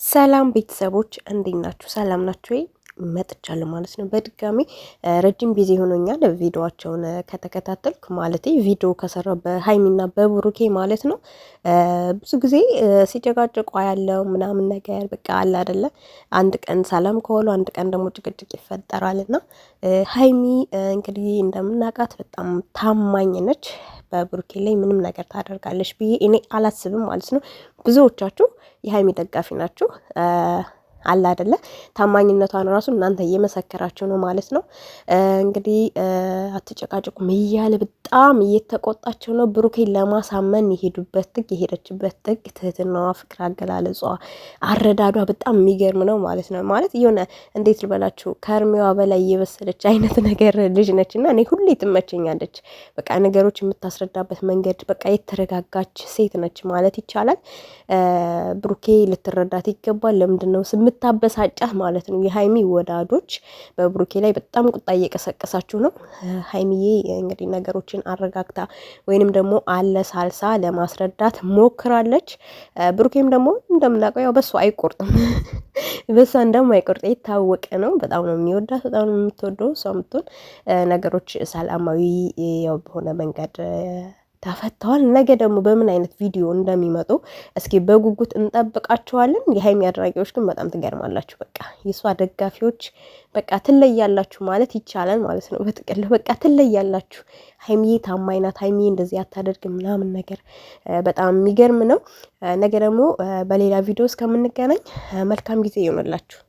ሰላም ቤተሰቦች እንዴት ናችሁ? ሰላም ናችሁ ወይ? መጥቻለሁ ማለት ነው። በድጋሚ ረጅም ጊዜ ሆኖኛል ቪዲዮቸውን ከተከታተልኩ ማለት ቪዲዮ ከሰራው በሀይሚና በብሩኬ ማለት ነው። ብዙ ጊዜ ሲጨቃጨቁ ያለው ምናምን ነገር በቃ አለ አይደለ? አንድ ቀን ሰላም ከሆኑ አንድ ቀን ደግሞ ጭቅጭቅ ይፈጠራል እና ሀይሚ እንግዲህ እንደምናውቃት በጣም ታማኝ ነች። በብሩኬ ላይ ምንም ነገር ታደርጋለች ብዬ እኔ አላስብም ማለት ነው። ብዙዎቻችሁ የሀይሚ ደጋፊ ናችሁ። አለ አይደለ? ታማኝነቷን ራሱ እናንተ እየመሰከራችሁ ነው ማለት ነው። እንግዲህ አትጨቃጭቁም እያለ በጣም እየተቆጣቸው ነው። ብሩኬን ለማሳመን የሄዱበት ጥግ የሄደችበት ጥግ ትህትናዋ፣ ፍቅር አገላለጿ፣ አረዳዷ በጣም የሚገርም ነው ማለት ነው። ማለት የሆነ እንዴት ልበላችሁ ከእድሜዋ በላይ እየበሰለች አይነት ነገር ልጅ ነች እና እኔ ሁሌ ትመቸኛለች። በቃ ነገሮች የምታስረዳበት መንገድ በቃ የተረጋጋች ሴት ነች ማለት ይቻላል። ብሩኬ ልትረዳት ይገባል። ለምንድን ነው የምታበሳጫህ ማለት ነው። የሀይሚ ወዳጆች በብሩኬ ላይ በጣም ቁጣ እየቀሰቀሳችሁ ነው። ሀይሚዬ እንግዲህ ነገሮችን አረጋግታ ወይንም ደግሞ አለ ሳልሳ ለማስረዳት ሞክራለች። ብሩኬም ደግሞ እንደምናውቀው ያው በሷ አይቆርጥም፣ በሷ እንደማይቆርጥ የታወቀ ነው። በጣም ነው የሚወዳት፣ በጣም ነው የምትወደው እሷ የምትሆን ነገሮች ሰላማዊ ያው በሆነ መንገድ ተፈተዋል። ነገ ደግሞ በምን አይነት ቪዲዮ እንደሚመጡ እስኪ በጉጉት እንጠብቃቸዋለን። የሀይሚ አድናቂዎች ግን በጣም ትገርማላችሁ። በቃ የእሷ ደጋፊዎች በቃ ትለያላችሁ ማለት ይቻላል ማለት ነው። በጥቅል በቃ ትለያላችሁ። ሀይሚዬ ታማኝ ናት፣ ሀይሚዬ እንደዚህ አታደርግም ምናምን ነገር በጣም የሚገርም ነው። ነገ ደግሞ በሌላ ቪዲዮ እስከምንገናኝ መልካም ጊዜ ይሆንላችሁ።